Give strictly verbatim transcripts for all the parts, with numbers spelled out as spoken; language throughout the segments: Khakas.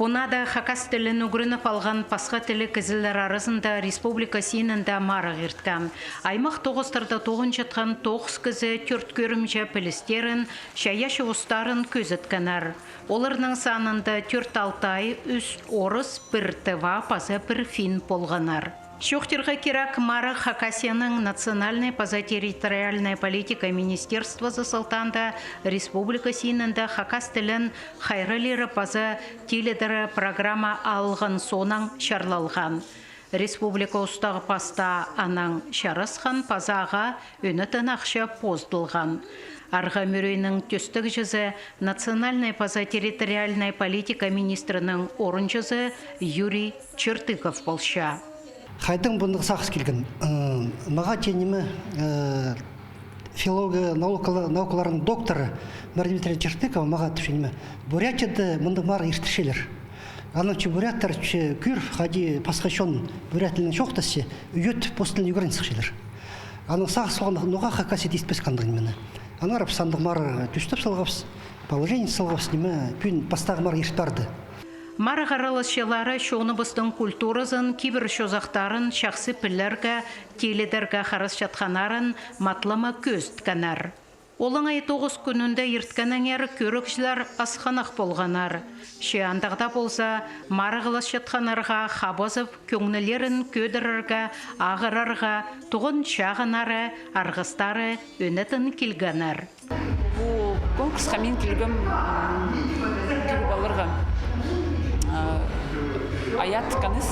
Онаада хакас тілін ӱгреніп алған пасха тілліг кізілер аразында республика синінде марығ ирткен. Аймах тоғыстарда тоғынчатхан тоғыс кізі тӧрт кӧрімҷе пілістерін, чайаачы устарын кӧзіткеннер. Оларның санында тӧрт алтай, ӱс орыс, пір тыва паза пір фин полғаннар. Чоохтирға кирек, марығ Хакасияның национальнай паза территориальнай политика министерствозы салтаанда республика синінде хакас тілін хайраллиры паза тилідері программа алған соонаң чарлалған. Республика устағ пастаа анаң чарасхан паза ағаа ӧнетін ахча поздылған. Арғаа мӱрейнің тӧстегҷізі, национальнай паза территориальнай политика министрінің орынҷызы Юрий Чертыков полча. Хайдаң мындағ сағыс килген? Э, мағаа тее ниме, э, филология наукала-, наукаларының докторы Мария Дмитриевна Чертыкова мағаа тіпче ниме: Бурятияда мындағ марығ иртірчелер. Анаң че буряттар че кӧріп, хайди пасха чон бурят тілінең чоохтасча, ӧтіп, пос тілін ӱгрен сыхчалар. Анаң сағыс салған, ноға Хакасияда истпеске андағ нимені. Аннаңар піс андағ марығ тӧстеп салғабыс, положение салғабыс, ниме, пӱӱн пастағы марығ ирт парды. Марығ араласчылары чоныбыстың культуразын, кибір чозахтарын чахсы пілерге, тилідерге харасчатханнарын матлама кӧзіткеннер. Олаңай тоғыс кӱнінде ирткеннеңер кӧрігҷілер асхынах полғаннар. Че андағ даа полза, марығласчатханнарға хабазып, кӧңнілерін кӧдірерге, ағырарға туған чағыннары, арғыстары ӧнетін килгеннер. Пу конкурсха мин килгем, м, кӧріп аларға, а, Аят Каныс,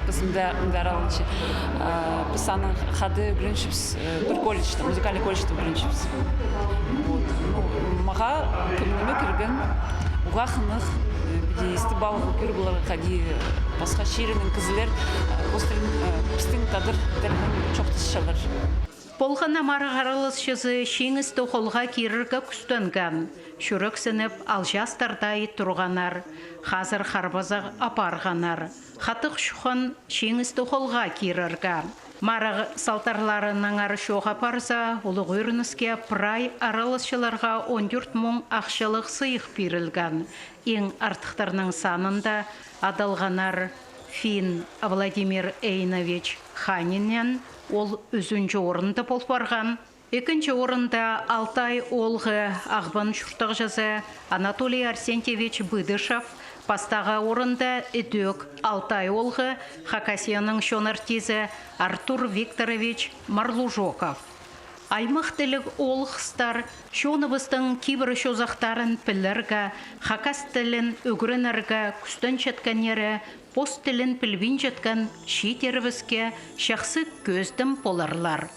піс мында, мында араланча. А, піс анаң хада ӱгренчебіс, э, пір колледжте, музыкальный колледжте ӱгренчебіс. Вот. Ну, мағаа кӧңніме кірген, уғаа хынығ, э, піди истіп аларға, кӧріп аларға, хайди пасха чирнің кізілер, э, пос тілін, э, пістің тадар тілінең чоохтасчалар. Полған на марығ араласчызы чиңісті холға кирерге кӱстенген. Чӱрексініп, алҷаастардай турғаннар. Хазыр харбазах апарғаннар. Хатығ чухан чиңісті холға кирерге. Марығ салтарларынаңар чоох апарза, улуғ ӧрініске прай араласчыларға он тӧрт муң ахчалығ сыйых пирілген. Иң артыхтарның санында адалғаннар фин Владимир Эйнович Ханинен, ол ӱзінҷі орында пол парған. Ікінҷі орында Алтай оолғы Ағбан чуртағҷызы Анатолий Арсентьевич Быдышев, пастағы орында ідӧк Алтай оолғы, Хакасияның чон артизі Артур Викторович Марлужоков. Аймах тілліг оолғыстар чоныбыстың кибір чозахтарын пілерге, хакас тілін ӱгренерге кӱстенчеткеннері пос тілін пілбинчеткен чииттерібіске чахсы кӧзідім поларлар.